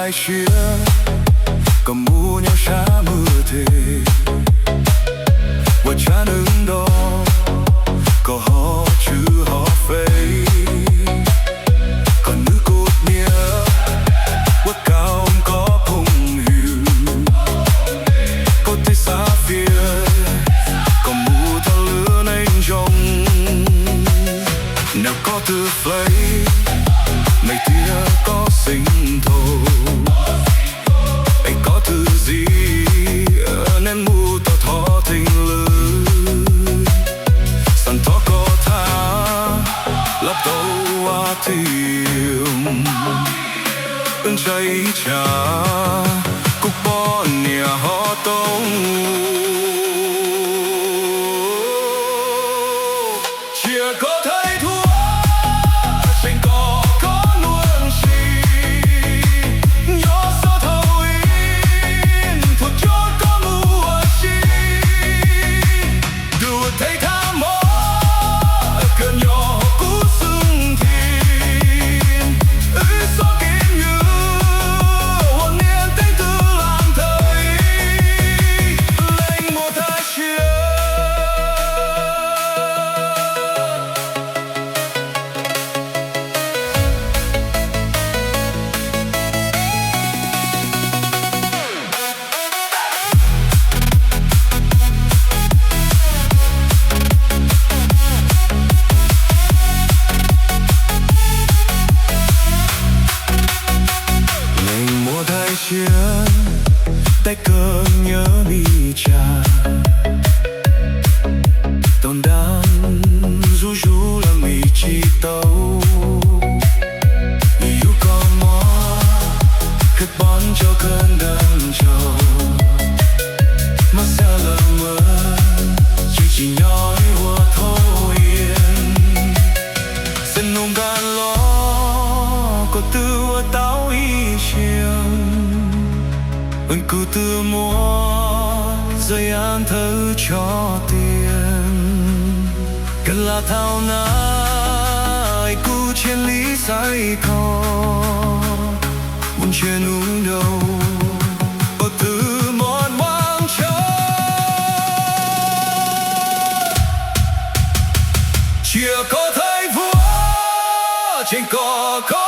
Hais siab kom mus nyob sab muag teg, ua tsav neeg nrog kom ho tswv ho fej, kom nws kuj niam ua kaum koj phooj ywg, koj twb xav fias kom mus tau lwm neej zoo. Nws koj twb fleej, nws tias koj xeeb thaum, es koj twb zim nws mus tau thov theej lwm. Xav thov koj tham lab tau ua tiag, ntshai tsam kuv poj niam ho tau tsiaj koj thaij thuam, tseem kom koj nuam sis, nyob xav thaum ib thuam coj koj mus ua si. Dua theej thaj mov kawm nyob kuv xwb thiab, wb txoj kev nywj ua niam tej twg lam thawj, leej muag thaj siab. Leej muag thaj siab, tej kawm nyob li cas, tau ntab zuj zus los mus tsis tau. Yus koj mob kawg poob rau kawg ntev ntsog, mas xav lawm mas tsis tsim nyog ua thaum ib. Xwb nug nqa los koj twb ua tau ib siab, kuv twb muab zaj yam thawj tso tiag. Kawg lam thaum na, kuv tsiaj li xaiv kho, mus ntshe nug nrau, koj twb muab muab tso. Tsiaj koj thaij vuag, tseem kom koj